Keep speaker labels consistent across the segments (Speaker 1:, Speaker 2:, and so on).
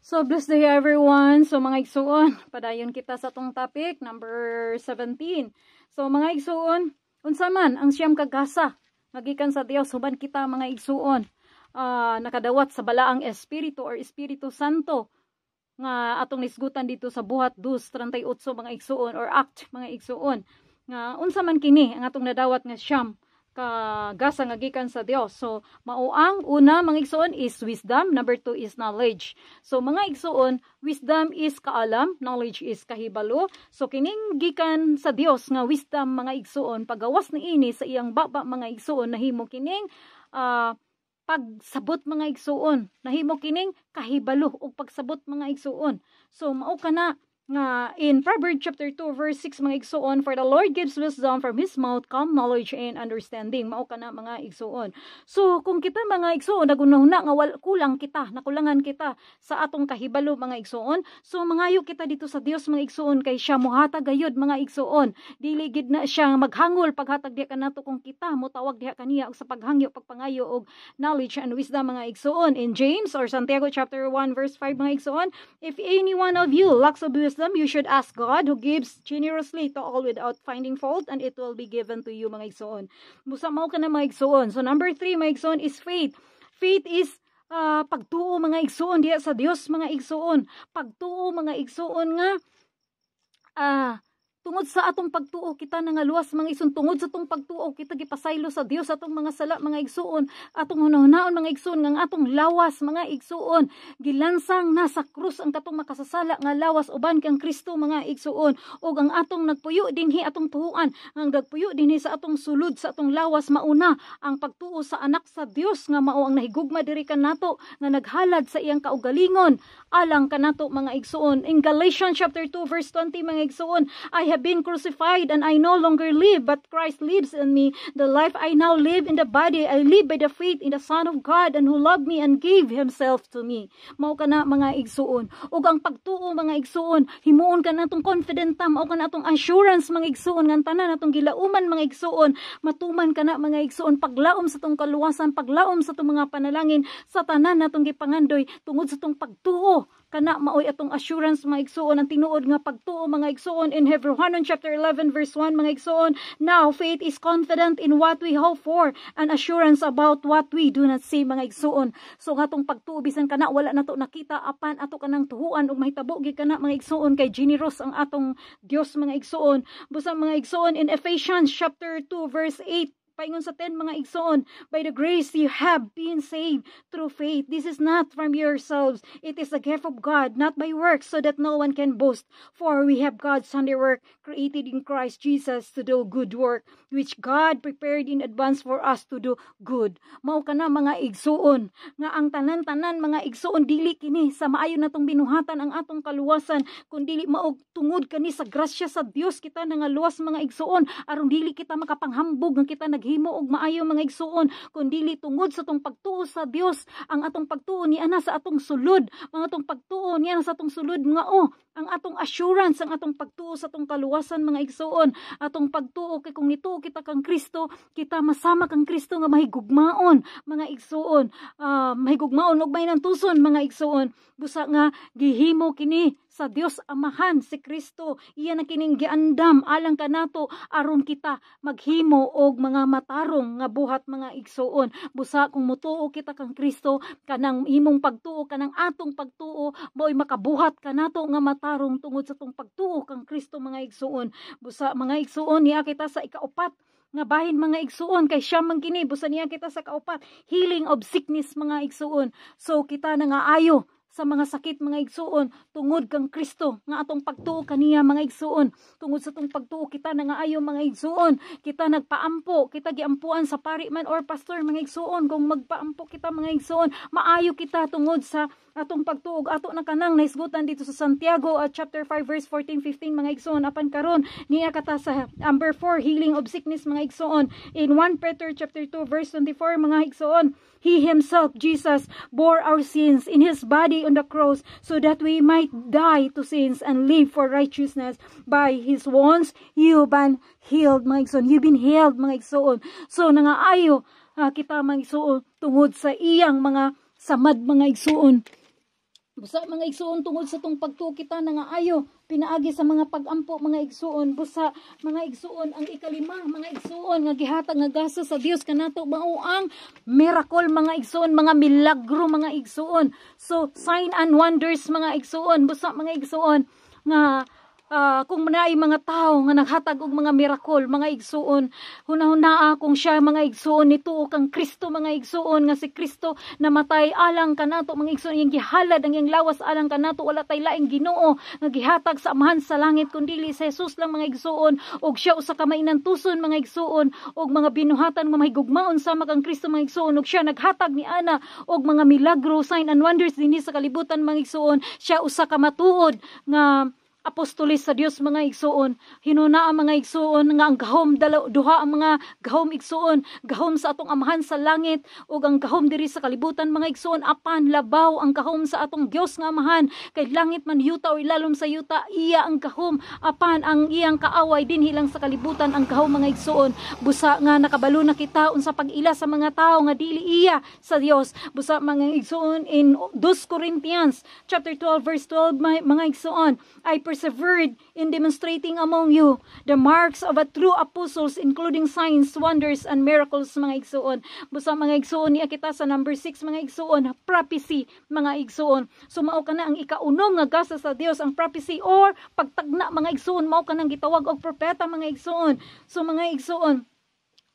Speaker 1: So, blessed day, everyone. So, mga igsuon, padayon kita sa atong topic, number 17. So, mga igsuon, unsa man ang siyam ka gasa nga gikan sa Dios human kita, mga igsuon, nakadawat sa Balaang Espiritu or Espiritu Santo nga atong nisgutan dito sa Buhat 2:38, mga igsuon, or Act, mga igsuon, nga unsa man kini ang atong nadawat nga siyam ka gasa nga gikan sa Dios? So mao ang una, mga igsuon, is wisdom, number two is knowledge. So mga igsuon, wisdom is kaalam, knowledge is kahibalo. So kining gikan sa Dios nga wisdom, mga igsuon, pagawas ni ini sa iyang baba, mga igsuon, nahimo kining pagsabot, mga igsuon, nahimo kining kahibalo ug pagsabot, mga igsuon. So mao kana nga in Proverbs chapter 2 verse 6, mga igsuon, "For the Lord gives wisdom, from His mouth come knowledge and understanding." Mao kana, mga igsuon. So kung kita, mga igsuon, nagunahuna nga kulang kita, nakulangan kita sa atong kahibalo, mga igsuon, so mangayo kita dito sa Dios, mga igsuon, kay siya mohatag gayud, mga igsuon. Dili gid na siya maghangol paghatag diha kanato kung kita motawag diha kaniya og sa paghangyo, pagpangayo og knowledge and wisdom, mga igsuon. In James or Santiago chapter 1 verse 5, mga igsuon, "If any one of you lacks of wisdom, you should ask God, who gives generously to all without finding fault, and it will be given to you," mga igsuon. Busa mao kana, mga igsuon. So number 3, mga igsuon, is faith. Faith is pagtuo, mga igsuon, diha sa Dios, mga igsuon. Pagtuo, mga igsuon, nga tungod sa atong pagtuo kita nangaluwas, mga igsuon. Tungod sa atong pagtuo kita gipasaylo sa Dios atong mga sala, mga igsuon. Atong hunahunaon, mga igsuon, nga ang atong lawas, mga igsuon, gilansang na sa krus ang katong makasasala nga lawas uban kang Kristo, mga igsuon, ug ang atong nagpuyo dinhi, atong tuhuan ang nagpuyo dinhi sa atong sulod, sa atong lawas, mauna ang pagtuo sa Anak sa Dios nga mao ang nahigugma diri kanato, nga naghalad sa iyang kaugalingon alang kanato, mga igsuon. In Galatians chapter 2 verse 20, mga igsuon, "I have been crucified and I no longer live, but Christ lives in me. The life I now live in the body, I live by the faith in the Son of God and who loved me and gave himself to me." Mao kana, mga igsuon. Ug ang pagtuo, mga igsuon, himuon ka natong confident ta, mao kana atong assurance, mga igsuon, nga tanan atong gilauman, mga igsuon, matuman kana, mga igsuon, paglaom sa atong kaluwasan, paglaom sa atong mga panalangin, sa tanan natong gipangandoy tungod sa atong pagtuo kana, maoy atong assurance, mga igsuon, ang tinuod nga pagtuo, mga igsuon. In Hebrewanon chapter 11 verse 1, mga igsuon, "Now faith is confident in what we hope for and assurance about what we do not see," mga igsuon. So nga atong pagtuo, bisan kana wala nato nakita, apan ato kanang tuhuan ug mahitabo gid kana, mga igsuon, kay generous ang atong Dios, mga igsuon. Busa, mga igsuon, in Ephesians chapter 2 verse 8 paingon sa 10, mga igsoon, "By the grace you have been saved through faith. This is not from yourselves. It is the gift of God, not by works, so that no one can boast. For we have God's handiwork, created in Christ Jesus to do good work, which God prepared in advance for us to do good." Mao kana, mga igsuon, nga ang tanan-tanan, mga igsuon, dili kini sa maayo natong binuhatan ang atong kaluwasan, kundi mao tungod kani sa grasya sa Dios kita nangaluwas, mga igsuon, aron dili kita makapanghambog nga kita naghimo og maayo, mga igsuon, kundi tungod sa atong pagtuo sa Dios, ang atong pagtuo ni ana sa atong sulod, ang atong pagtuo niya sa atong sulod nga oh, ang atong assurance, ang atong pagtuo sa atong kaluwasan, mga igsuon, atong pagtuo kay kung nituo kita kang Kristo, kita masama kang Kristo nga mahigugmaon, mga igsuon, mahigugmaon ug mahinantuson, mga igsuon. Busa nga gihimo kini sa Dios Amahan si Kristo, iya na kining giandam alang kanato aron kita maghimo og mga matarong nga buhat, mga igsuon. Busa kung mutuo kita kang Kristo, kanang imong pagtuo, kanang atong pagtuo, mao'y makabuhat kanato nga matarong tungod sa atong pagtuo kang Kristo, mga igsuon. Busa, mga igsuon, niya kita sa ikaupat nga bahin, mga igsuon, kay siya man kini. Busa niya kita sa kaupat, healing of sickness, mga igsuon. So kita na nga ayo sa mga sakit, mga igsuon, tungod kang Kristo nga atong pagtuo kaniya, mga igsuon. Tungod sa atong pagtuo kita na nga ayo, mga igsuon. Kita nagpaampo, kita giampuan sa pari man or pastor, mga igsuon. Kung magpaampo kita, mga igsuon, maayo kita tungod sa atong pagtuo. Ato na kanang nahisgutan dito sa Santiago chapter 5 verse 14 15, mga igsuon. Apan karon niya kata sa number 4, healing of sickness, mga igsuon. In 1 Peter chapter 2 verse 24, mga igsuon, "He himself, Jesus, bore our sins in his body on the cross so that we might die to sins and live for righteousness. By his wounds you been healed," mga igsuon. You've been healed, mga igsuon. So nangaayo kita, mga igsuon, tungod sa iyang mga samad, mga igsuon. Busa, mga igsuon, tungod sa tong pagtuo kita nangaayo pinaagi sa mga pagampo, mga igsuon. Busa, mga igsuon, ang ikalima, mga igsuon, nga gihatag nga gasa sa Dios kanato mao ang miracle, mga igsuon, mga milagro, mga igsuon. So sign and wonders, mga igsuon. Busa, mga igsuon, nga kung naay mga tao nga naghatag og mga miracle, mga igsuon, hunahunaa kung siya, mga igsuon, nituo kang Kristo, mga igsuon, nga si Kristo namatay alang kanato, mga igsuon, iyang gihalad ang iyang lawas alang kanato. Wala tay laing Ginoo nga gihatag sa Amahan sa langit kun dili si Jesus lang, mga igsuon, ug siya usa ka mainantuson, mga igsuon, og mga binuhatan nga mahigugmaon sama kang Kristo, mga igsuon, ug siya naghatag ni ana og mga milagro, sign and wonders dinhi sa kalibutan, mga igsuon. Siya usa ka matuod nga apostolis sa Dios, mga igsuon. Hinuna ang mga igsuon nga ang gahom dalaw, duha ang mga gahom, igsuon, gahom sa atong Amahan sa langit ug ang gahom diri sa kalibutan, mga igsuon. Apan labaw ang gahom sa atong Dios nga Amahan, kay langit man, yuta o ilalom sa yuta, iya ang gahom, apan ang iyang kaaway dinhi lang sa kalibutan ang gahom, mga igsuon. Busa nga nakabalo na kita unsa pag-ila sa mga tawo nga dili iya sa Dios. Busa, mga igsuon, in 2 Corinthians chapter 12 verse 12, mga igsuon, "I persevered in demonstrating among you the marks of a true apostles, including signs, wonders, and miracles," mga igsuon. Busa, mga igsuon, niya kita sa number 6, mga igsuon, prophecy, mga igsuon. So mao kana ang ikaunom nga gasa sa Dios, ang prophecy or pagtagna, mga igsuon. Mao kanang gitawag og propeta, mga igsuon. So, mga igsuon,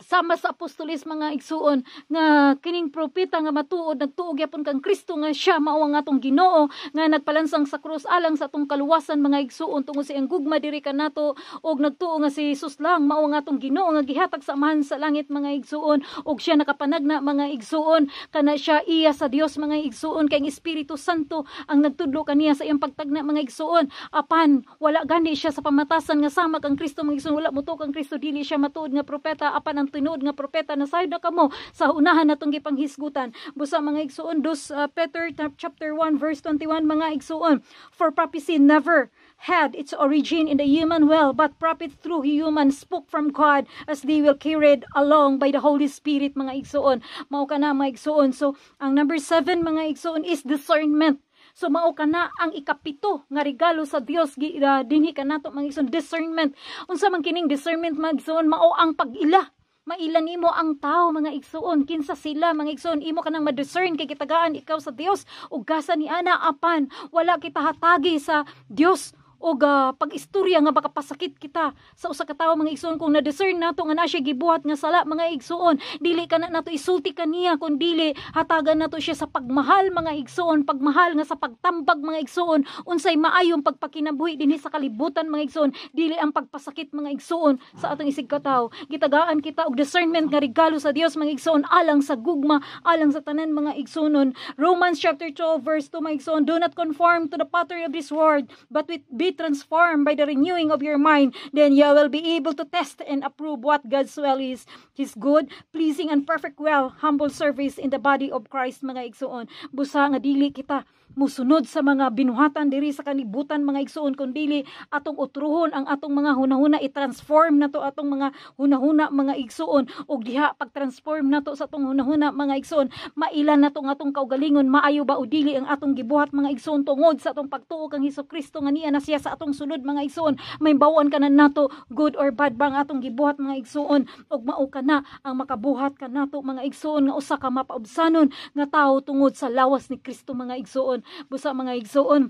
Speaker 1: sama sa apostolis, mga igsuon, nga kining propeta nga matuod nagtuo gyapon kang Kristo nga siya mao ang atong Ginoo nga nagpalansang sa krus alang sa atong kaluwasan, mga igsuon, tungod sa iyang gugma diri kanato, og nagtuo nga si Jesus lang mao ang atong Ginoo nga gihatag sa Amahan sa langit, mga igsuon, og siya nakapanagna, mga igsuon. Kana siya iya sa Dios, mga igsuon, kay ang Espiritu Santo ang nagtudlo kaniya sa iyang pagtagna, mga igsuon. Apan wala gani siya sa pamatasan nga sama kang Kristo, mga igsuon. Wala motuo kang Kristo, dili siya matuod nga propeta. Apan ang tinuod nga propeta, nasayod na kamo sa unahan natong gipanghisgutan. Busa, mga igsuon, dos Peter chapter 1 verse 21, mga igsuon, "For prophecy never had its origin in the human will, but prophets through human spoke from God as they were carried along by the Holy Spirit," mga igsuon. Mao kana, mga igsuon. So, ang number 7, mga igsuon, is discernment. So mao kana ang ikapito nga regalo sa Dios dinhi kanato, mga igsoon, discernment. Unsa man kining discernment, mga igsoon? Mao ang pag-ila, maila nimo ang tao, mga igsuon, kinsa sila, mga igsuon. Imo kanang ma-discern kay gitagaan ikaw sa Dios ug gasa ni ana. Apan wala kita hatagi sa Dios og pag-istorya nga makapasakit kita sa usa ka tawo, mga igsuon. Kung na-discern nato nga na siya gibuhat nga sala, mga igsuon, dili kana nato isulti kaniya, kun dili hatagan nato siya sa pagmahal, mga igsuon, pagmahal nga sa pagtambag, mga igsuon, unsay maayong pagpakinabuhi dinhi sa kalibutan, mga igsuon, dili ang pagpasakit, mga igsuon, sa atong isigkatawo. Gitagaan kita og discernment nga regalo sa Dios, mga igsuon, alang sa gugma, alang sa tanan, mga igsuonon. Romans chapter 12 verse 2, mga igsuon, "Do not conform to the pattern of this world, but with be transformed by the renewing of your mind. Then you will be able to test and approve what God's will is, His good, pleasing, and perfect will." Humble service in the body of Christ, mga igsuon. Busa nga dili kita musunod sa mga binuhatan diri sa kalibutan, mga igsuon, kun dili atong utruhon ang atong mga hunahuna, i-transform nato atong mga hunahuna, mga igsuon. Ug diha pag-transform nato sa atong hunahuna, mga igsuon, maila nato ang atong kaugalingon, maayo ba o dili ang atong gibuhat, mga igsuon, tungod sa atong pagtuo kang Hesus Kristo nga niya na siya sa atong sulod, mga igsuon. May bawon ka na nato, good or bad ba ang atong gibuhat, mga igsuon, ug mao kana ang makabuhat kanato, mga igsuon, nga usa ka mapaubsanon nga tawo tungod sa lawas ni Kristo, mga igsuon. Busa, mga igsuon,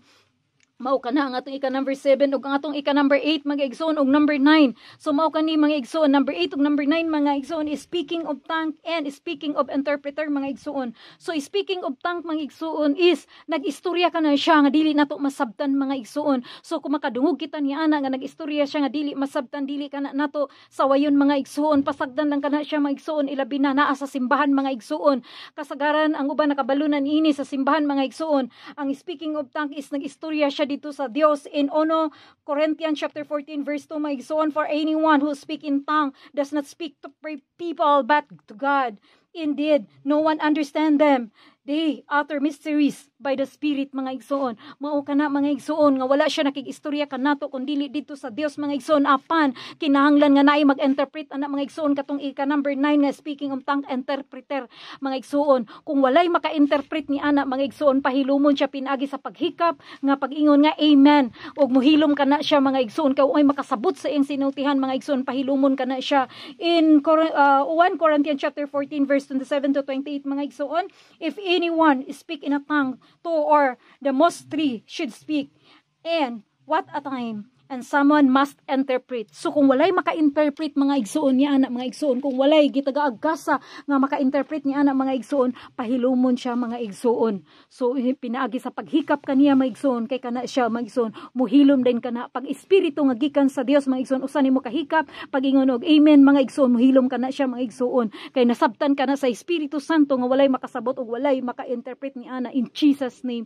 Speaker 1: mao kana ang atong ika number 7 ug ang atong ika number 8, mga igsoon, ug number 9. So mao kani, mga igsoon, number 8 ug number 9, mga igsoon, is speaking of tongue and speaking of interpreter, mga igsoon. So speaking of tongue, mga igsoon, is nag-istorya ka na siya nga dili nato masabtan, mga igsoon. So kung makadungog kita ni ana nga nag-istorya siya nga dili masabtan, dili kana nato sawayon, mga igsoon. Pasagdan lang kana siya, mga igsoon, ilabi na naa sa simbahan, mga igsoon. Kasagaran ang uban nakabalunan ini sa simbahan, mga igsoon. Ang speaking of tongue is nag-istorya siya dito sa Dios. In Uno Corinthians chapter 14 verse 2, mga igsoon, "For anyone who speak in tongue does not speak to people but to God. Indeed, no one understand them. They utter mysteries by the Spirit, mga igsoon. Mao kana, mga igsoon, nga wala siya nakig-istorya kanato kun dili didto sa Dios, mga igsoon. Apan kinahanglan nga naay mag-interpret ana, mga igsoon, katong ika number 9 nga speaking of tongue interpreter, mga igsoon. Kung walay maka-interpret ni ana, mga igsoon, pahilumon siya pinaagi sa paghikap nga pag-ingon nga "Amen" ug muhilom kana siya, mga igsoon, kay way makasabot sa iyang sinultihan, mga igsoon. Pahilumon kana siya in 1 Corinthians chapter 14 verse 27 to 28, mga igsoon. If anyone speak in a tongue, two or the most three should speak, and what a time, and someone must interpret. So kung walay maka-interpret, mga igsoon, niya ana, mga igsoon, kung walay gitagaag-gasa nga maka-interpret niya ana, mga igsoon, pahilumon siya, mga igsoon. So pinaagi sa paghikap kaniya, mga igsoon, kay kana siya, mga igsoon, muhilom din kana pag espiritu nga gikan sa Dios, mga igsoon. Usa nimo kahikap, pag-ingon og "Amen," mga igsoon, muhilom kana siya, mga igsoon, kay nasabtan kana sa Espiritu Santo nga walay makasabot ug walay maka-interpret ni ana, in Jesus' name.